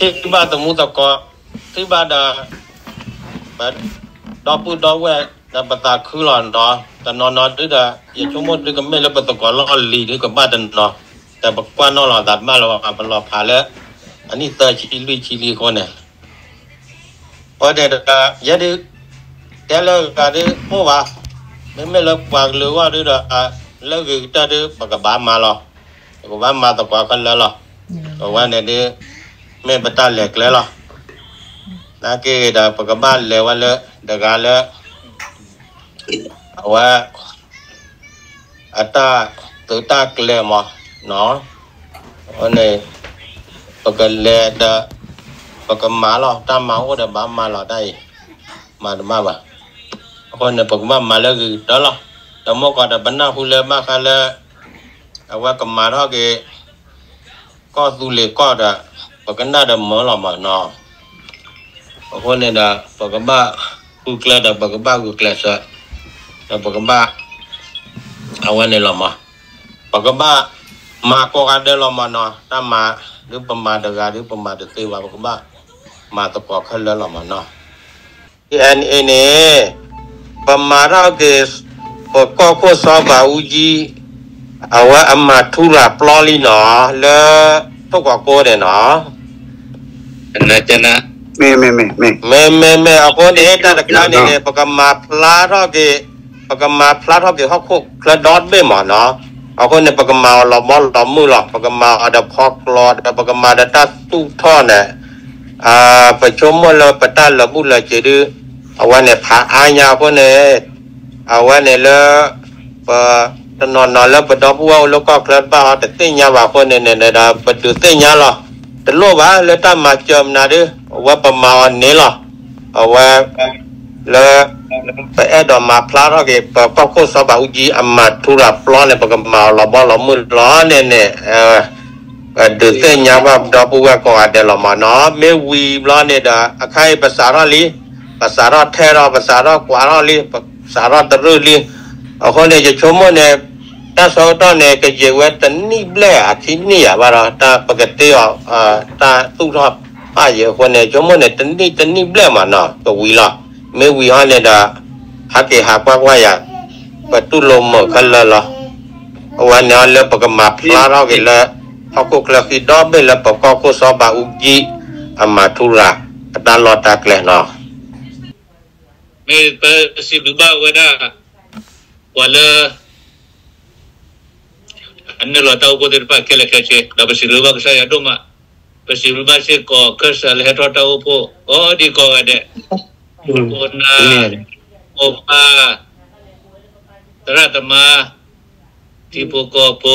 ထံၣ်ဘၣ်သမူသကိး, ထံၣ်ဘၣ်ဒီး ပဒီပုၢ်ဒီဝဲၢ်ဒီးပသးခုလီၤနီၤ. တနီၤနီၤဒုဒီး ယဆိကမိၣ်ဒုကမ့ၢ်လၢပသကိးလီၢ်လံၤဒုကဘၣ်တနီၤ, ဒီးပကွၢ်နီၣ်လီၤသးဘၣ်လီၤ ပလီၤဖးလၢ အနံၣ်သၢဆံလွံၢ်ဆံလံအဃိန့ၣ် အဃိန့ၣ်ဒီး ယဲဒုး တဲလၢဂၤဒုးအိၣ်ဘၣ်, မ့မ့ၢ်လၢပှၤကလုာ်အဂီၢ်ဒုဒီး လၢဂ့ၤကတၢၢ်ဒု ပကဘၣ်မၤလီၤ, ပကဘၣ်မၤသကိးခဲလၢာ်လီၤ. အဝဲန့ၣ်ဒု မ့ၢ်ပတၢ်လဲၤကျဲလီၤ. နာ်က့ဒီး ပကဘၣ်လဲၤဝဲလၢ တဂၤလၢ အဝဲ အတၢ်သုးတၢ်ကျဲၤမးနီၤ, အဃိန့ၣ် ပကလဲၤဒီး ပကမၤလီၤ, တၢ်မၤအိၣ်ဒီးဘၣ်မၤလီၤတၢ်အံၤ, မၤတဘၣ်ဘၣ်. အဃိန့ၣ် ပကဘၣ်မၤလၢဂ့ၤကတၢၢ်လီၤ. ဒီးမ့ၢ်ကီးဒီး ပနၢ်ဟူလၢဘၣ်ဃးလၢ အဝဲကမၤထီၣ်က့ၤ ကီၢ်သူလ့ၤကီၢ်ဒီး ပကနၣ်ဒီးမၢလီၤမးနီၤ. အဃိန့ၣ်ဒီး ပကဘၣ်ဃုကျဲဒီး ပကဘၣ်ဂုာ်ကျဲးစၢး, ဒီးပကဘၣ် အဝဲန့ၣ်လီၤမး, ပကဘၣ်မၤကိးဂၤဒဲးလီၤမးနီၤ. တၢ်မၤဒုပမၤတဂၤဒုပမၤတသ့ဘၣ်, ပကဘၣ်မၤသကိးခဲလၢာ်လီၤမးနီၤ. ကၠဲအ့န့ၣ် ပမၤထီၣ်က့ၤ ပကီၢ်ခိၣ်စီၤဘးအူကၠံ အဝဲအမၤထူရၤပျီလံနီၤ လၢထိၣ်ကီးကိးန့ၣ်နီၤ. မ့မ့ၢ်မ့ၢ်အဃိန့ၣ် တၢ်တခါန့ၣ်န့ၣ် ပကမၤဖျါထီၣ်က့ၤ ပကမၤဖျါထီၣ်က့ၤဟီၣ်ခိၣ်ချၢဒီဘ့ၣ်မးနီၤ. အဃိန့ၣ် ပကမၤအီၤလီၤဘီလီၤမုၢ်လီၤ. ပကမၤအီၤဒီးဖီကျိဒီး ပကမၤဒီးတၢ်သူၣ်ထီၣ်န့ၣ် ပဆိကမိၣ်လၢပတၢ်လၢာ်ဘူၣ်လၢာ်စ့ၤဒု အဝဲန့ၣ်ဖးအါညါအဃိန့ၣ် အဝဲန့ၣ်လၢ ပ တနီၤနီၤလၢပဒီပုၢ်ဝဲၢ်အိၣ်လၢကီၢ်ချၢတဖၣ်အီၤတသ့ၣ်ညါဘၣ်အဃိန့ၣ်န့ၣ်ဒီး ပဒုးသ့ၣ်ညါလီၤ. တလိၣ်ဘၣ်လၢတၢ်မၤစၢၤမနုၤဒု အဝဲပမၤအီၤန့ၣ်လီၤ. အဝဲ လၢ ပအဲၣ်ဒိးမၤဖျါထီၣ်က့ၤ ပကီၢ်ခိၣ်စီၤဘးအူကၠံအမၤထူရၤပျီန့ၣ် ပကမၤအီၤလီၤဘီလီၤမုၢ်လီၤန့ၣ်န့ၣ် ဒုးသ့ၣ်ညါဘၣ်ပဒီပုၢ်ဝဲၢ်ကိးဂၤဒဲးလီၤမးနီၤ. မ့ၢ်ဝံၤဘျီန့ၣ်ဒီး အခါအံၤပစးထီၣ်လံ, ပစးထီၣ်ထဲထီၣ် ပစးထီၣ်ကွၢ်ထီၣ်လံ, ပစးထီၣ်တရုၢ်လံ. အဃိန့ၣ် ယဆိကမိၣ်န့ၣ် တၢ်ဆၢကတီၢ်န့ၣ် ကယံာ်ဝဲတနံၣ်ဘျဲၣ်အခံနံၣ်ယၤဘၣ်ဒီး တၢ်ပကတ့အီၤ တၢ်သူၣ်ထီၣ်ဘၣ်ယံၤအဃိန့ၣ် ယဆိကမိၣ်န့ၣ် တနံၣ်တနံၣ်ဘျဲၣ်မးနီၤ ကဝံၤလီၤ. မ့ၢ်ဝံၤဟီန့ၣ်ဒီး ဟးက့ၤဟးကွၢ်ကွၢ်ယၤ ပတူၢ်လိာ်မုာ်ခဲလၢာ်လီၤ. အဝဲန့ၣ်လၢပကမၤဖျါထီၣ်က့ၤလၢ ဟီၣ်ခိၣ်ချၢဃံဒီဘ့ၣ်လၢပကီၢ်ခိၣ်စီၤဘးအူကၠံ အမၤထူရၤ အတၢ်လီၢ်တၢ်ကျဲနီၤ. မ့ၢ်ပစံးဘျုးဘၣ်ဝဲဒၣ် ပှၤလၢ အနုာ်လီၤတၢ်အိၣ်ဖှိၣ်သ့ၣ်တဖၣ်ခဲလၢာ်ခဲဆ့ ဒီးပစံးဘျုးဘၣ်ကစၢ်ယွၤဒိၣ်မး, ပစံးဘျုးဘၣ်စ့ၢ်ကီး ကစၢ်လၢဟဲထီၣ်တၢ်အိၣ်ဖှိၣ် ကိးဒံကိးဂၤဒဲး, ဖိနၢ်, မိၢ်ပၢ်, သရၣ်သမါ, ထံဖိကီၢ်ဖိ,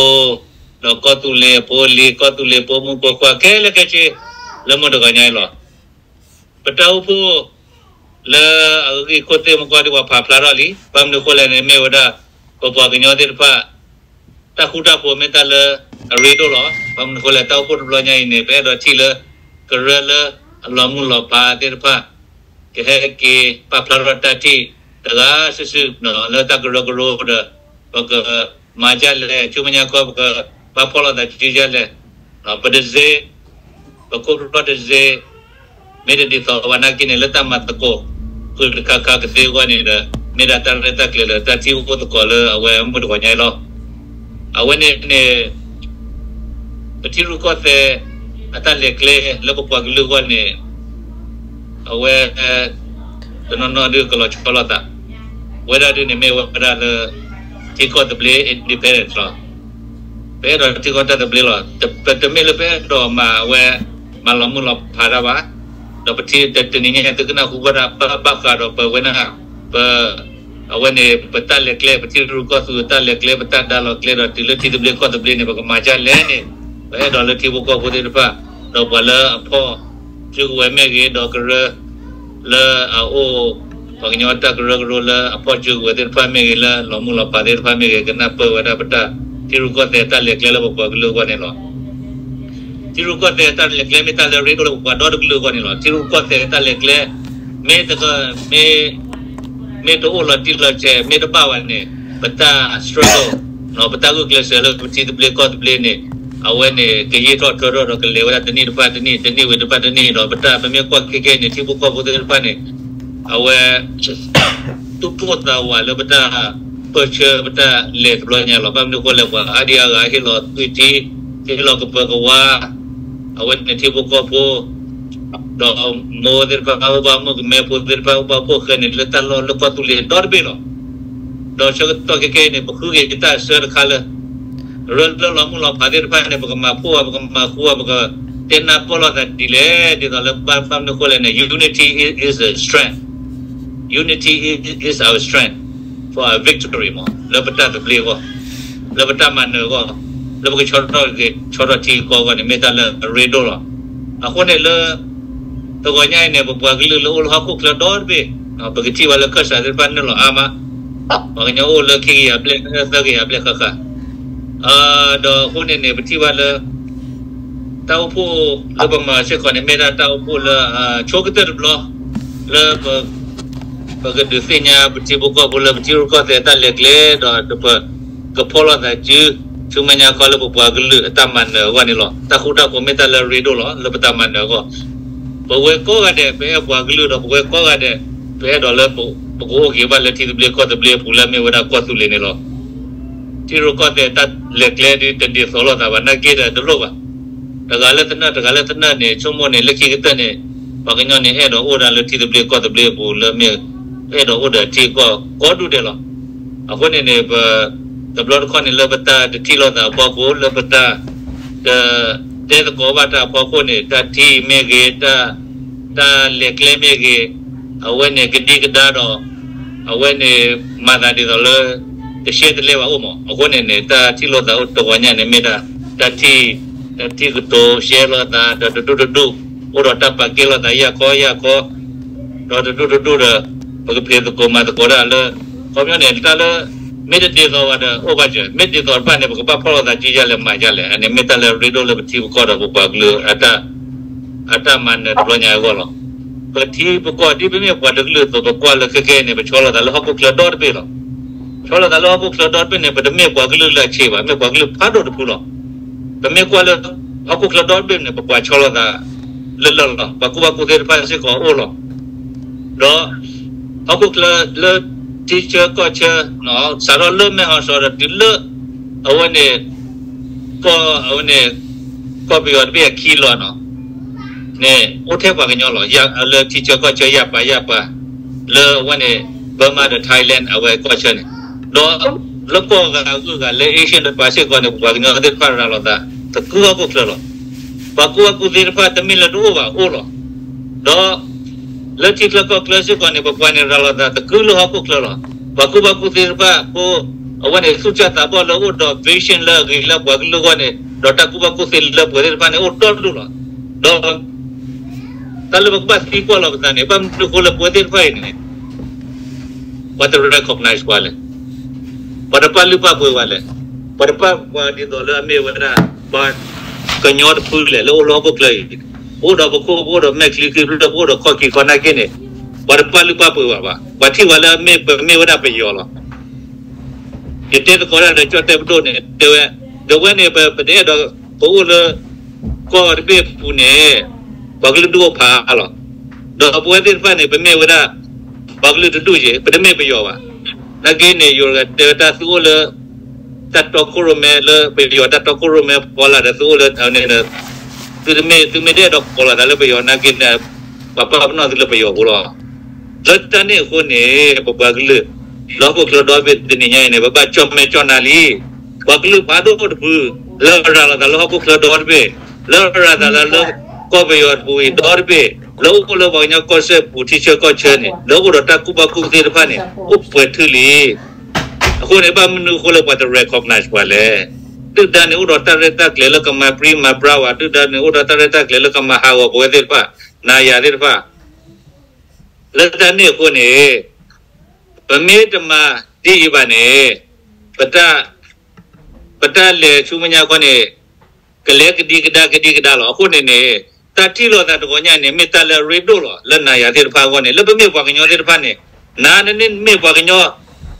ဒီးကီၢ်သူလ့ၤအဖိအလံၤ, ကီၢ်သူလ့ၤဖိမုၣ်ဖိခွါခဲလၢာ်ခဲဆ့ လၢမုၢ်တဂီၤညါအံၤလီၤ. ပတၢ်အိၣ်ဖှိၣ် လၢအဂ့ၢ်ခိၣ်သ့ၣ်မကွၢ်ဒ်ပှၤဖးဖျါထီၣ်လံ, ဘၣ်မနုၤအဃိလဲၣ်န့ၣ် မ့ၢ်ဝဲဒၣ် ပပှၤကညီသ့ၣ်တဖၣ် တၢ်ဃူတၢ်ဖိးမ့ၢ်တၢ်လၢအရ့ဒိၣ်လီၤ. ဘၣ်မနုၤအဃိလဲၣ် တၢ်အိၣ်ဖှိၣ်တဘျီညါအံၤန့ၣ် ပအဲၣ်ဒိးထံၣ်လၢ ကရၢလၢအလီၤမုၢ်လီၤဖးသ့ၣ်တဖၣ် ကဟဲက့ၤပာ်ဖျါထီၣ်တၢ်ထံၣ်တဂၤစုာ်စုာ် လၢတၢ်ကရၢကရိဒီး ပကမၤဒ်လဲၣ် ဆူမဲာ်ညါခီ ပကပာ်ဖှိၣ်လိာ်သးဒ်လဲၣ်, ပတစ့ ပခိၣ်ဖျီၣ်တစ့ မ့ၢ်တဒ်သိးဘၣ်နာ်က့န့ၣ် လၢတၢ်မၤသကိး ဃုာ်တခါခါကသ့အဂီၢ်န့ၣ်ဒီး မ့ၢ်ဒၣ်တၢ်ရဲၣ်တၢ်ကျဲၤလၢတၢ်ထံၣ်အိၣ်သကိးလၢအဝဲမုၢ်တဂီၤညါအံၤလီၤ. အဝဲန့ၣ်န့ၣ် ပထံရူၢ်ကီၢ်သဲး အတၢ်လဲၤကျဲလၢပပှၤကလုာ်အဂီၢ်န့ၣ် အဝဲ တနီၤနီၤဒုးကလီၤဆီလိာ်သး, ဝဲဒၣ်ဒုးန့ၣ်မ့ၢ်ဝဲဒၣ်လၢ ထံကီၢ်သဘျ့ independence လီၤ. ပအဲၣ်ဒိးထံကီၢ်တၢ်သဘျ့လီၤ. ပတမ့ၢ်လၢပအဲၣ်ဒိးမၤအဝဲ မၤလီၤမုၢ်လီၤဖးတၢ်ဘၣ်. ဒီးပထံၣ်တနံၤညါသုကနၢ်ဟူဘၣ်ဒၣ် ဘၣ်ဃးဒီးပဝဲဒၣ် ပ အဝဲန့ၣ် ပတၢ်လဲၤကျဲ ပထံရူၢ်ကီၢ်သဲးတၢ်လဲၤကျဲ ပတၢ်ဒါလီၤကျဲဒီးတုၤလၢထံသဘျ့ကီၢ်သဘျ့န့ၣ် ပကမၤဒ်လဲၣ်န့ၣ် ပအဲၣ်ဒိးလၢထံဖိကီၢ်ဖိသ့ၣ်တဖၣ် ဒီးပှၤလၢအဖီၣ်စုကဝဲၤမ့ၢ်ဂ့ၤ ဒီးကရၢ လၢအအိၣ် ပှၤကညီတၢ်ကရၢကရိလၢအဖီၣ်စုကဝဲၤသ့ၣ်တဖၣ်မ့ၢ်ဂ့ၤ လၢလီၤမုၢ်လီၤဖးသ့ၣ်တဖၣ်မ့ၢ်ဂ့ၤ ကနၢ်ပၢၢ်ဝဲဒၣ်ပတၢ်ထံရူၢ်ကီၢ်သဲးတၢ်လဲၤကျဲလၢပပှၤကလုာ်အဂီၢ်န့ၣ်လီၤ. ထံရူၢ်ကီၢ်သဲးတၢ်လဲၤကျဲမ့ၢ်တၢ်လၢအရ့ဒိၣ်လၢပပှၤဒီတကလုာ်အဂီၢ်န့ၣ်လီၤ. ထံရူၢ်ကီၢ်သဲးတၢ်လဲၤကျဲ မ့ၢ်တက မ့ၢ် မ့ၢ်တအိၣ်လီၤတံၢ်လီၤဆဲး မ့ၢ်တဘၣ်ဘၣ်န့ၣ် ပတၢ် struggle ပတၢ်ဂုာ်ကျဲးစၢးလၢပထံသဘျ့ကီၢ်သဘျ့န့ၣ် အဝဲန့ၣ် ကယ့ၢ်ထီၣ်ထၢထီၣ်ဒီးကလဲၤဝဲဒၣ်တနံၣ်တဖၣ်တနံၣ် တနံၣ်ဝံၤတဖၣ်တနံၣ်ဒီး ပတၢ်ပမ့ၢ်ကွၢ်ခဲကဲအံၤန့ၣ် ထံဖိကီၢ်ဖိသ့ၣ်တဖၣ်န့ၣ် အဝဲ သူၣ်ပိၢ်သးဝးလၢပတၢ်ပၢၢ်ဆၢပတၢ်လဲၤတဘျီညါလီၤ. ဘၣ်မနုၤအဃိလဲၣ် ပှၤအါဒံအါဂၤဟ့ၣ်လီၤသွံၣ်ထံ ဟ့ၣ်လီၤကပၢၤကဝါ အဝဲန့ၣ်ထံဖိကီၢ်ဖိ ဒီးမိၢ်သ့ၣ်တဖၣ် အိၣ်ဘၣ်မုၣ်ကမဲဖိသ့ၣ်တဖၣ် အိၣ်ဘၣ်ဖှီၣ်ဃဲန့ၣ် လၢတၢ်လီၢ်လၢကီၢ်သူလ့ၤဒီတဘ့ၣ်လီၤ. ဒီးဆၢကတီၢ်ခဲကဲအံၤန့ၣ် ပဃုက့ၤတၢ်အဆၢတခါလၢ ရၢလၢလီၤမုၢ်လီၤဖးသ့ၣ်တဖၣ်န့ၣ် ပကမၤဖှိၣ်အီၤ ပကမၤဃူအီၤ ပကတဲနၢ်ပၢၢ်လိာ်သးဒ်လဲၣ် ဒ်သိးလၢဘၣ်မနုၤအဃိလဲၣ်န့ၣ် unity is a strength. Unity is our strength for our victory မး လၢပတၢ်သဘျ့အဂီၢ် လၢပတၢ်မၤနၢၤအဂီၢ် လၢပကဆီထီၣ်က့ၤ ဆီထီၣ်ထံကီၢ်အဂီၢ်န့ၣ် မ့ၢ်တၢ်လၢအရ့ဒိၣ်လီၤ. အဃိန့ၣ်လၢ တဂီၤညါအံၤန့ၣ် ပပှၤကလုာ်လၢအိၣ်လၢဟီၣ်ခိၣ်ချၢဒီတဘ့ၣ် ပကထံၣ်ဘၣ်လၢခၢၣ်စးသ့ၣ်တဖၣ်နုာ်လီၤအါမး ပှၤကညီအိၣ်လၢခံကယၤဘျဲၣ် သၢကယၤဘျဲၣ်ဃၣ်ဃၣ် ဒီးအဃိန့ၣ်န့ၣ် ပထံၣ်ဘၣ်လၢ တၢ်အိၣ်ဖှိၣ်လၢပမၤစ့ၢ်ကီးန့ၣ် မ့ၢ်ဒၣ်တၢ်အိၣ်ဖှိၣ်လၢ ဆိကတၢၢ်တဘျီ လၢ ပကဒုးသ့ၣ်ညါပထံဖိကီၢ်ဖိလၢပထံရူၢ်ကီၢ်သဲးတၢ်လဲၤကျဲ ဒီးပကဖီၣ်လိာ်သးစု ဆူမဲာ်ညါခီလၢပပှၤကလုာ်အတၢ်မၤနၢၤအဂီၢ်န့ၣ်လီၤ. တၢ်ဃူတၢ်ဖိးမ့ၢ်တၢ်လၢအရ့ဒိၣ်လီၤ လၢပတၢ်မၤနၢၤအဂီၢ် ပဝဲကိးဂၤဒဲး ပအဲၣ်ပှၤကလုာ်ဒီး ပဝဲကိးဂၤဒဲး ပအဲၣ်ဒိးလၢ ပကအိၣ်က့ၤဘၣ်လၢထံသဘျ့ကီၢ်သဘျ့အပူၤလၢအမ့ၢ်ဝဲဒၣ်ကီၢ်သူလ့ၤန့ၣ်လီၤ. ထံရူၢ်ကီၢ်သဲးတၢ်လဲၤကျဲဒ်တဒ်သိးလိာ်သးဘၣ် နာ်က့ဒီးတလိၣ်ဘၣ်. တဂၤလၢသနၢၣ် တဂၤလၢသနၢၣ်န့ၣ် ဆိကမိၣ်န့ၣ် လၢခံကတၢၢ်န့ၣ် ပှၤကညီန့ၣ် အဲၣ်ဒိးအိၣ်ဒၣ်လၢထံသဘျ့ကီၢ်သဘျ့အပူၤလၢမ့ၢ် အဲၣ်ဒိးအိၣ်ဒီးထံကီၢ်ကီဒူၣ်ဒဲးလီၤ. အဃိန့ၣ်န့ၣ် ပ တဘျီတခီၣ်န့ၣ် လၢပတၢ်တထံၣ်လိာ်သးအဖီခိၣ် လၢပတၢ် တ တဲသကိးဘၣ်တၢ်အဖီခိၣ်န့ၣ် တၢ်ထံၣ်မ့ၢ်ဂ့ၤ တၢ် တၢ်လဲၤကျဲမ့ၢ်ဂ့ၤ အဝဲန့ၣ်ကဒံကဒါဒီး အဝဲန့ၣ် မၤသးဒ်သိးလၢ တရှဲတလဲဘၣ်အိၣ်မး. အဃိန့ၣ်န့ၣ် တၢ်ထံၣ်လိာ်သးအိၣ်တဂီၤညါန့ၣ် မ့ၢ်ဒၣ် တၢ်ထံၣ် တၢ်ထံၣ်ကတိၤရှဲလိာ်သး ဒီးတဒူၣ်တဒူၣ် အိၣ်ဒီးတၢ်ပာ်ကဲလိာ်သးယၢ်ခီယၢ်ခီ ဒီးတဒူၣ်တဒူၣ်ဒီး ပကဖံးသကိးမၤသကိးတၢ်လၢ ခီပညီန့ၣ် တၢ်လၢ မ့ၢ်တဒ်သိးဘၣ်ဒီး အိၣ်ဘၣ်စၢၤ မ့ၢ်ဒ်သိးတဖၣ်န့ၣ် ပကဘၣ်ဖီၣ်လိာ်သးစုယါလဲၣ်မၤယါလဲၣ် အန့ၣ်မ့ၢ်တၢ်လၢအရ့ဒိၣ်လၢပထံပကီၢ်ဒီးပပှၤကလုာ် အတၢ်မၤနၢၤတဘျီညါအဂီၢ်လီၤ. ပထံပကီၢ်ဒ်ပမ့ၢ်ပှၤတကလုာ်အသိး ပကွၢ်လၢခဲကဲန့ၣ် ပဆီလိာ်သးလၢဟီၣ်ခိၣ်ချၢဒီတဘ့ၣ်လီၤ. ဆီလိာ်သးလၢဟီၣ်ခိၣ်ချၢဒီတဘ့ၣ်န့ၣ် ပတမ့ၢ်ပှၤကလုာ်လၢအဆံးဘၣ် မ့ၢ်ပှၤကလုာ်ဖးဒိၣ်တဖုလီၤ. ပမ့ၢ်ကွၢ်လၢ ဟီၣ်ခိၣ်ချၢဒီတဘ့ၣ်န့ၣ် ပပှၤဆီလိာ်သး လၢလၢလီၤ ပှၤကူၣ်ဘၣ်ကူၣ်သ့တဖၣ်စ့ၢ်ကီးအိၣ်လီၤ. ဒီး ဟီၣ်ခိၣ်ချၢလၢ ထံဆၢကီၢ်ဆၢ စးထီၣ်လၢမဲၢ်ဟီၣ်စီၤဒီးတုၤလၢ အဝဲန့ၣ် ကီၢ်အဝဲန့ၣ် ကီၢ်ပယီၤတဘ့ၣ်အခံလီၤနီၤ န့ၣ် အိၣ်ထဲပှၤကညီလီၤ. လၢထံဆၢကီၢ်ဆၢယၢ်ပၤယၢ်ပၤ လၢအဝဲန့ၣ် Burma ဒီး Thailand အဝဲကီၢ်ဆၢန့ၣ် ဒီး လၢကီၢ်ဂၤဂုၤဂၤလၢ Asian တပၤစ့ၢ်ကီးန့ၣ် ပပှၤကညီသ့ၣ်တဖၣ်ရၤလီၤသး သကုၤဟီၣ်ခိၣ်ချၢလီၤ. ပှၤကူၣ်ဘၣ်ကူၣ်သ့တဖၣ်တမ့ၢ်လၢတအိၣ်ဘၣ်အိၣ်လီၤ. ဒီး လၢထံချၢကီၢ်ချၢစ့ၢ်ကီးန့ၣ် ပပှၤန့ၣ်ရၤလီၤသးသကုၤလၢဟီၣ်ခိၣ်ချၢလီၤ. ပှၤကူၣ်ဘၣ်ကူၣ်သ့တဖၣ်ဖိ အဝဲန့ၣ်သူၣ်စၢ်သးဘီၣ်လၢအိၣ်ဒီး vision လၢအဂ့ၤလၢပှၤကလုာ်အဂီၢ်န့ၣ် ဒီးတၢ်ကူၣ်ဘၣ်ကူၣ်သ့လၢပှဲၤသ့ၣ်တဖၣ်န့ၣ် အိၣ်တီဒိၣ်လီၤ. ဒီး တၢ်လၢပကဘၣ်သံကွၢ်လီၤပသးန့ၣ် ဘၣ်မနုၤအဃိလၢပဝဲသ့ၣ်တဖၣ်အံၤန့ၣ် ပှၤတ recognize ပှၤလဲၣ်, ပှၤတပာ်လုၢ်ပာ်ပှ့ၤပှၤလဲၣ်, ပှၤတပာ်ပှၤဒ်သိးလၢအမ့ၢ်ဝဲဒၣ် ပှၤကညီတဖုလဲၣ် လၢအိၣ်လၢဟီၣ်ခိၣ်ချၢအံၤ, ပအိၣ်ဒီးပခိၣ် ပအိၣ်ဒီးမဲာ်ချံခံဖျၢၣ် ပအိၣ်ဒီးခီၣ်ခံခီနာ်က့န့ၣ် ပှၤတပာ်လုၢ်ပာ်ပှ့ၤပှၤဘၣ်. ပှၤထံၣ်ပှၤလၢအမ့ၢ်ပမ့ၢ်ဝဲဒၣ်ပယီၤလီၤ. ယတဲသကိးတၢ်ဒီးကၠီၣ်တဲၣ်ပဒိၣ်န့ၣ် တဲဝဲ, ဒီးဝဲန့ၣ် ပတအဲၣ်ဒိး ပအိၣ်လၢ ကီၢ်တဘ့ၣ်အပူၤန့ၣ် ပှၤကလုာ်ဒူၣ်အိၣ်ဖးအါလီၤ. ဒီးပဝဲသ့ၣ်တဖၣ်န့ၣ် ပမ့ၢ်ဝဲဒၣ် ပှၤကလုာ်တဒူၣ်ယဲၢ် ပတမ့ၢ်ပယီၤဘၣ်. နာ်က့န့ၣ် ယိၤတဲဝဲတၢ်သုအိၣ်လၢ တၢ်တီခိၣ်ရိၣ်မဲလၢပယီၤတၢ်တီခိၣ်ရိၣ်မဲဖီလာ်ဒီးသုအိၣ်လၢ သုတမ့ၢ် သုမ့ၢ်တအဲၣ်ဒိးကိးလီၤသးလၢပယီၤနာ်က့န့ၣ် ပှၤပာ်ပနီၣ်သုလၢပယီၤဖိလီၤ. လၢတၢ်န့ၣ်အဃိန့ၣ် ပပှၤကလုာ် လၢဟီၣ်ခိၣ်ချၢဒီတဘ့ၣ်တနံၤညါအံၤန့ၣ် ပဘၣ်ကၠီၣ်မဲာ်ကၠီၣ်နါလံ. ပှၤကလုာ်ဖးဒိၣ်တဖု လၢအရၤလီၤသးလၢဟီၣ်ခိၣ်ချၢဒီတဘ့ၣ်, လၢအရၤသးလၢ ကီၢ်ပယီၤတပူၤအံၤဒီတဘ့ၣ်, လၢအိၣ်လၢပှၤကညီကီၢ်စဲၣ်ပူၤထံဆၢကီၢ်ဆၢန့ၣ် လၢအိၣ်ဒီးတၢ်ကူၣ်ဘၣ်ကူၣ်သ့တဖၣ်န့ၣ် အိၣ်ပှဲၤထံလံ. အဃိန့ၣ် ဘၣ်မနုၤအဃိလၢပှၤတ recognize ပှၤလဲၣ်. ဒုၣ်ဒါန့ၣ် အိၣ်ဒီးတၢ်ရဲၣ်တၢ်ကျဲၤလၢကမၤပြံမၤပြါဝဲ, ဒုၣ်ဒါန့ၣ် အိၣ်ဒီးတၢ်ရဲၣ်တၢ်ကျဲၤလၢကမၤဟးဂီၤပဝဲသ့ၣ်တဖၣ်, နၤယၤသ့ၣ်တဖၣ် လၢတၢ်န့ၣ်အဃိန့ၣ် ပမ့ၢ်တမၤဒ်အံၤဘၣ်န့ၣ် ပတၢ် ပတၢ်လဲၤဆူမဲာ်ညါခီန့ၣ် ကလဲၤကဒံကဒါကဒံကဒါလီၤ. အဃိန့ၣ်န့ၣ် တၢ်ထံၣ်လိာ်သးတဂီၤညါန့ၣ် မ့ၢ်တၢ်လၢအရ့ဒိၣ်လီၤ. လၢနၤယၤသ့ၣ်တဖၣ်အဂီၢ်န့ၣ် လၢပမ့ၢ်ပှၤကညီသ့ၣ်တဖၣ်န့ၣ် နၤနမ့ၢ်ပှၤကညီ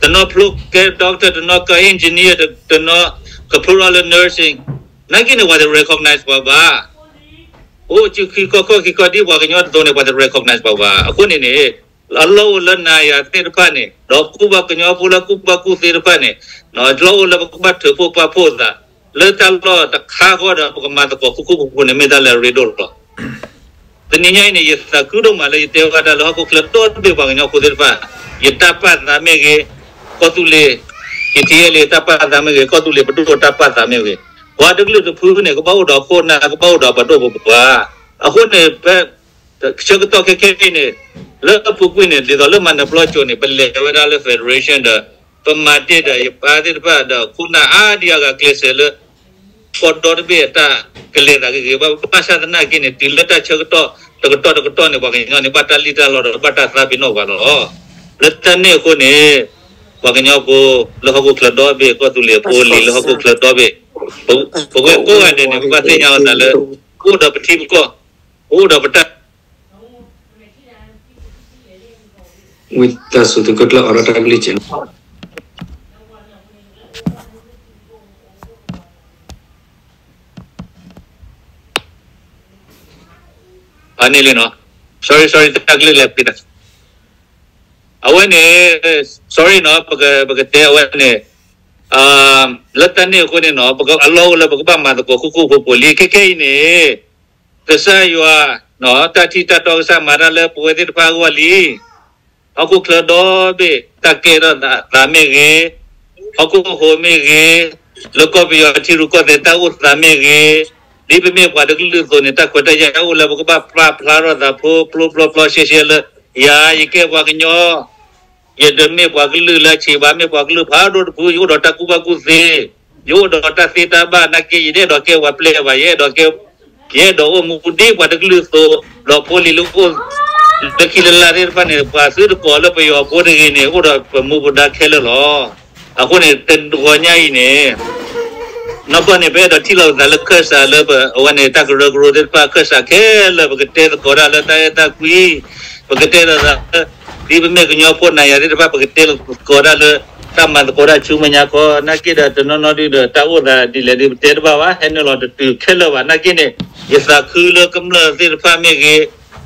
တနီၤဖျိကဲ doctor, တနီၤကဲ engineer, တနီၤကဖျိထီၣ်လၢ nursing, နာ်က့န့ၣ် ပှၤတ recognize ပှၤဘၣ်. အိၣ်စုခံခီခီခံခီဒ်ပှၤကညီတသိးန့ၣ် ပှၤတ recognize ပှၤဘၣ်. အဃိန့ၣ်န့ၣ် အလီၢ်အိၣ်လၢနၤယၤသ့ၣ်တဖၣ်န့ၣ် ဒီးကူၣ်ဘၣ်ကညီဖိလၢကူၣ်ဘၣ်ကူၣ်သ့တဖၣ်န့ၣ် လီၢ်အိၣ်လၢပကဘၣ်ထုးဖှိၣ်ပာ်ဖှိၣ်သး လၢတၢ်လီၢ်တခါဃီဒီး ပကမၤသကိးဃူဃူဖိးဖိးန့ၣ် မ့ၢ်တၢ်လၢအရ့ဒိၣ်လီၤ. တနံၤညါအံၤန့ၣ် ယသးခုဒိၣ်မးလၢယတဲဝဲဒၣ်လၢဟီၣ်ခိၣ်ချၢဒီတဘ့ၣ်ပှၤကညီဖိသ့ၣ်တဖၣ်, ယတၢ်ပာ်သးမ့ၢ်ဂ့ၤ, ကီၢ်သူလ့ၤ က့ၤထံအဲလ့ၤ တၢ်ပာ်သးမ့ၢ်ဂ့ၤ, ကီၢ်သူလ့ၤပဒိၣ်တၢ်ပာ်သးမ့ၢ်ဂ့ၤ, ပှၤတကလုာ်တဖုန့ၣ် ကဘၣ်အိၣ်ဒီးခိၣ်နၢ် ကဘၣ်အိၣ်ဒီးပဒိၣ်ပပှၢ်. အဃိန့ၣ် ဖဲဆၢကတီၢ်ခဲခဲအံၤန့ၣ် လၢအပူၤကွံာ်န့ၣ် ဒ်သိးလၢမၤနၢၤပျီကၠိန့ၣ် ပလဲၤဝဲဒၣ်လၢ federation ဒီး ပမၤတ့ၢ်ဒီးယပၢ်သ့ၣ်တဖၣ်ဒီးခိၣ်နၢ်အါဒံအါဂၤကျဲးစၢးလၢ ကီၢ်ဒီတဘ့ၣ်အတၢ်ကလဲၤသးဂ့ၤဂ့ၤဘၣ်, ဘၣ်ဆၣ်သနာ်က့န့ၣ် တုၤလၢတၢ်ဆၢကတီၢ် တကတီၢ်တကတီၢ်န့ၣ် ပှၤကညီန့ၣ် ဘၣ်တၢ်လံၣ်တၢ်လီဒီး ဘၣ်တၢ်သးပ့ၤနီၣ်ပှၤလီၤ. လၢတၢ်န့ၣ်အဃိန့ၣ် ပှၤကညီဖိလၢဟီၣ်ခိၣ်ချၢဒီဘ့ၣ် ကီၢ်သူလ့ၤဖိလံၤလၢဟီၣ်ခိၣ်ချၢဒီဘ့ၣ် ပဝဲကိးဂၤဒဲးန့ၣ် ပဘၣ်သ့ၣ်ညါလီၤသးလၢ ပအိၣ်ဒီးပထံပကီၢ်, ပအိၣ်ဒီးပတၢ် ဝံသးစူၤသုကကျၢၢ်အီၤဒီးတၢ်ကလုၢ်ကဲး အန့ၣ်လံနီၤ, sorry sorry တၢ်ကလုၢ်လဲၤပှ့ၤတၢ်, အဝဲန့ၣ် sorry နီၤ, ပကတဲအဝဲန့ၣ် လၢတၢ်န့ၣ်အဃိန့ၣ်နီၤ အလီၢ်အိၣ်လၢပကဘၣ်မၤသကိးဃူဃူဖိးဖိးလံ. ခဲခဲအံၤန့ၣ် ကစၢ်ယွၤ တၢ်ထံၣ်တၢ်တီကစၢ်မၤတၢ်လၢပဝဲသ့ၣ်တဖၣ်အဂီၢ်လံ. ဟီၣ်ခိၣ်ချၢဒီဘ့ၣ် တၢ်ကဲထီၣ်သးမ့ၢ်ဂ့ၤ, ဟီၣ်ခိၣ်ဟိးမ့ၢ်ဂ့ၤ, လၢကီၢ်ပယီၤထံရူၢ်ကီၢ်သဲးတၢ်အိၣ်သးမ့ၢ်ဂ့ၤ, ဒ်ပမ့ၢ်ပှၤတကလုာ်အသိးန့ၣ် တၢ်ခွဲးတၢ်ယာ်အိၣ်လၢပကဘၣ်ပာ်ဖျါထီၣ်သးဖိဖျိဖျိဖျိရှဲရှဲလၢ ယၤယကဲပှၤကညီ ယတမ့ၢ်ပှၤကလုာ်လၢအဆံးဘၣ်, မ့ၢ်ပှၤကလုာ်ဖးဒိၣ်တဖု, ယအိၣ်ဒီးတၢ်ကူၣ်ဘၣ်ကူၣ်သ့, ယအိၣ်ဒီးတၢ်သ့တၢ်ဘၣ်နာ်က့ ယတအဲၣ်ဒိးကဲပှၤပျဲၢ်ဘၣ်, ယအဲၣ်ဒိးကဲ, ယအဲၣ်ဒိးအိၣ်မူဒ်ပှၤတကလုာ်အသိး, ဒီးဖိလံၤလၢအိၣ်လၢခံလၢလာ်သ့ၣ်တဖၣ်န့ၣ် ပှၤသုတကိးလၢပယီၤဖိတဂ့ၤန့ၣ် အိၣ်ဒီးပမူပဒါခဲလၢာ်လီၤ. အဃိန့ၣ် တဂီၤညါအံၤန့ၣ် နီၢ်ကီၢ်န့ၣ် ပအဲၣ်ဒိးထံၣ်လိာ်ပသးလၢခၢၣ်စးလၢပ, အဝဲန့ၣ် တၢ်ကရၢကရိသ့ၣ်တဖၣ် ခၢၣ်စးခဲလၢာ် ပကတဲသကိးတၢ်လၢတၢ်အဲၣ်တၢ်ကွံ, ပကတဲသကိးတၢ်လၢ ဒ်ပမ့ၢ်ကညီဖိနၤယၤသ့ၣ်တဖၣ် ပကတဲသကိးတၢ်လၢ တၢ်မၤသကိးတၢ်ဆူမဲာ်ညါခီ, နာ်က့ဒီးတနီၤနီၤဒုဒီး တၢ်အိၣ်သးဒ်လဲၣ်ဒု ပတဲတဘၣ်ဘၣ်, ဟဲနုာ်လီၤတတုၤခဲလၢာ်ဘၣ်. နာ်က့န့ၣ် ယသးခုလၢကမျၢၢ်သ့ၣ်တဖၣ်မ့ၢ်ဂ့ၤ,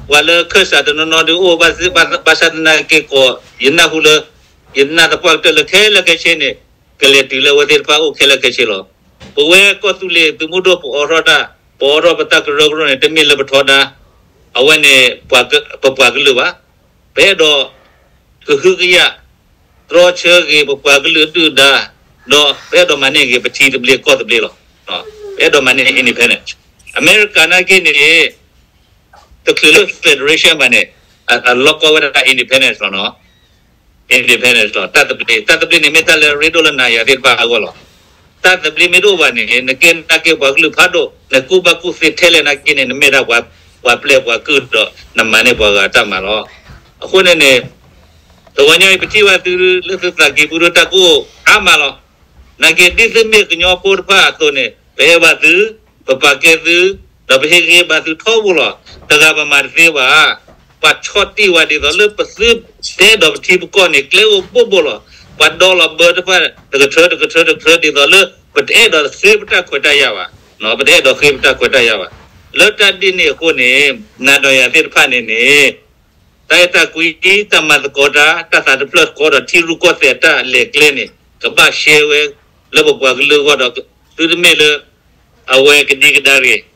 ပှၤလၢခၢၣ်စးတနီၤနီၤဒုအိၣ်ဘၣ်သ့ၣ်ဘၣ်, ဘၣ်ဆၣ်သနာ်က့ကိး ယနၢ်ဟူလၢ ယနာ်သပှၢ်ကတၢၢ်လၢခဲလၢာ်ခဲဆ့န့ၣ် ကလဲၤတုၤလၢအဝဲသ့ၣ်တဖၣ်အိၣ်ခဲလၢာ်ခဲဆ့လီၤ. ပဝဲကီၢ်သူလ့ၤသုးမုၢ်ဒိၣ် ပအိးထီၣ်တၢ်, ပအိးထီၣ်ပတၢ်ကရၢကရိန့ၣ် တမ့ၢ်လၢပထီဒါ, အဝဲန့ၣ် ပပှၤကလုာ်ဘၣ်. ပအဲၣ်ဒိးကဟုကယာ် တြီဆၢဂ့ၤ ပပှၤကလုာ်ဒုၣ်ဒါ, ဒီးပအဲၣ်ဒိးမၤန့ၢ်ဂ့ၤ ပထံသဘျ့ကီၢ်သဘျ့လီၤ. ပအဲၣ်ဒိးမၤန့ၢ် independence. အမဲရကၤနာ်က့န့ၣ် တချုးလၢ federation ဘၣ်န့ၣ် အလီၢ်ကီဝဲဒၣ် independence လီၤနီၤ. independence လီၤ. တၢ်သဘျ့, တၢ်သဘျ့န့ၣ် မ့ၢ်တၢ်လၢအရ့ဒိၣ်လၢနၤယၤသ့ၣ်တဖၣ်အဂီၢ်လီၤ. တၢ်သဘျ့မ့ၢ်တအိၣ်ဘၣ်န့ၣ် နကဲနာ်က့ပှၤကလုာ်ဖးဒိၣ်, နကူၣ်ဘၣ်ကူၣ်သ့ထဲလဲၣ်နာ်က့န့ၣ် နမ့ၢ်ဒၣ်ပှၤပျဲၢ်ပှၤကုၢ်ဒီး နမၤန့ၢ်ပှၤဂၤတၢ်မၤလီၤ. အဃိန့ၣ်န့ၣ် တဂီၤညါအံၤ ပထံၣ်ဘၣ်သုလၢသုသးကံၢ်ပူၤဒီး တၢ်ကအိၣ်အါမးလီၤ. နာ်က့ဒ်သုမ့ၢ်ကညီဖိတဖၣ်အသိးန့ၣ် ပအဲၣ်ဘၣ်သု, ပပာ်ကဲသု, ဒီးပဟ့ၣ်ဂံၢ်ဘါသုထီဘိလီၤ. တဂၤပမၤတသ့ဘၣ်. ပှၤဆီၣ်တံၢ်ဝဲဒ်သိးလၢပသုတအဲၣ်ဒိးပထံပကီၢ်န့ၣ် ကျဲအိၣ်ဘိၣ်ဘိလီၤ. ပှၤဒီလီၤဘၢတဖၣ် တကထၢတကထၢတကထၢ ဒ်သိးလၢ ပတအဲၣ်ဒိးဃ့ပတၢ်ခွဲးတၢ်ယာ်ဘၣ်. ပတအဲၣ်ဒိးဃ့ပတၢ်ခွဲးတၢ်ယာ်ဘၣ်. လၢတၢ်ဒ်န့ၣ်အဃိန့ၣ် နၤဒီးယၤသ့ၣ်တဖၣ်န့ၣ်န့ၣ် တၢ်အဲၣ်တၢ်ကွံ တၢ်မၤသကိးတၢ် တၢ်သးတဖျၢၣ်ဃီဒီးထံရူၢ်ကီၢ်သဲးတၢ်လဲၤကျဲန့ၣ် ကဘၣ်ရှဲဝဲလၢပပှၤကလုာ်အဂီၢ်ဒီး သုတမ့ၢ်လၢ အဝဲကဒံကဒါတဂ့ၤ.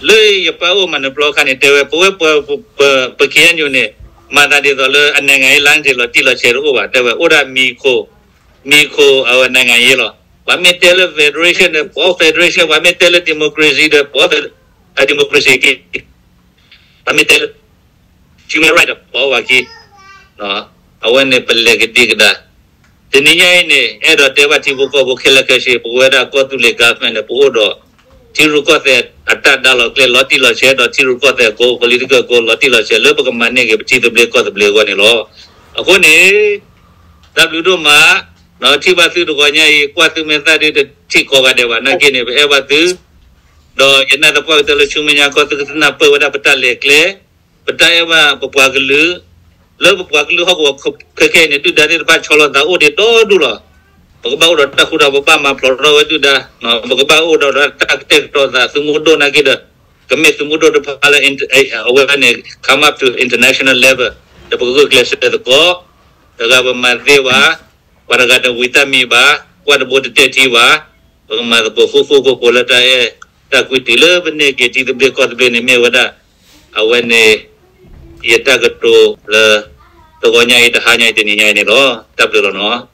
လၢယပၢ်အိၣ်မၤနၢၤပျီအခါန့ၣ် တဲဝဲ ပဝဲပှၤ ပ ပ KNU န့ၣ် မၤသးဒ်သိးလၢအ နိုင်ငံရေးလမ်းစဉ် လီၤတံၢ်လီၤဆဲးတအိၣ်ဘၣ် တဲဝဲ အိၣ်ဒၣ်မံၤခိၣ် မံၤခိၣ်အဝဲ နိုင်ငံရေး လီၤ. ပှၤမ့ၢ်တဲလၢ federation ဒီး ပိာ် federation, ပှၤမ့ၢ်တဲလၢ democracy ဒီး ပိာ် democracy က့ ပှၤမ့ၢ်တဲလၢ human right ဒီး ပိာ်ဝဲက့ အဝဲန့ၣ်ပလဲၤကဒံကဒါ. တနံၤညါအံၤန့ၣ် အဲၣ်ဒိးတဲဘၣ်ထံဖိကီၢ်ဖိခဲလၢာ်ခဲဆ့ ပဝဲဒၣ်ကီၢ်သူလ့ၤ government န့ၣ် ပအိၣ်ဒီး ထံရူၢ်ကီၢ်သဲးအတၢ်ဒါလီၤကျဲလီၤတံၢ်လီၤဆဲး ဒီးထံရူၢ်ကီၢ်သဲးအကိး political အကိး လီၤတံၢ်လီၤဆဲး လၢပကမၤန့ၢ်က့ၤပထံသဘျ့ကီၢ်သဘျ့အဂီၢ်န့ၣ်လီၤ. အဃိန့ၣ် တၢ်ဘျုးဒိၣ်မး, ထံၣ်ဘၣ်သုတဂီၤညါအံၤ ကွၢ်သုမဲာ်သၣ်ဒုတထံၣ်ကိးဂၤဒဲးဘၣ်နာ်က့န့ၣ် ပအဲၣ်ဘၣ်သု ဒီးယနာ်သပှၢ်ကတၢၢ်လၢဆူမဲာ်ညါခီ သုကသနၢ်ပၢၢ်ဝဲဒၣ်ပတၢ်လဲၤကျဲ, ပတၢ်အဲၣ်ဘၣ်ပပှၤကလုာ်, လၢပပှၤကလုာ်ဟီၣ်ကဝီၤခဲခဲအံၤန့ၣ် ဒုၣ်ဒါသ့ၣ်တဖၣ်ဆီလီၤသးအိၣ်ဒံးဒီဒူၣ်လီၤ. ပကဘၣ်အိၣ်ဒီးတၢ်ဃူတၢ်ဖိး ဘၣ်မၤဖျိးထီၣ်ဝဲဒုၣ်ဒါ, ပကဘၣ်အိၣ်ဒီးတၢ်ကတဲာ်ကတီၤသး သုးမုၢ်ဒိၣ်နာ်က့ဒီး ကမ့ၢ်သုးမုၢ်ဒိၣ်တဖၣ်လၢ အဝဲန့ၣ် come up to international level ဒီးပကဂုာ်ကျဲးစၢးသကိး, တဂၤပမၤသ့ဘၣ်, ပှၤတဂၤတဝံၤတၢ်မံၤဘၣ်, ကွၢ်တဘိတတဲာ်ထံဘၣ်, ပကမၤသကိးဃူဃူဖိးဖိးလၢတၢ်အဲၣ်တၢ်ကွံတံၤလၢပန့ၢ်က့ၤထံသဘျ့ကီၢ်သဘျ့န့ၣ် မ့ၢ်ဝဲဒၣ် အဝဲန့ၣ် ယတၢ်ကတိၤလၢ တဂီၤညါအံၤ တဟါညါအံၤ တနံၤညါအံၤန့ၣ်လီၤ. တၢ်ဘျုးလီၤနီၤ.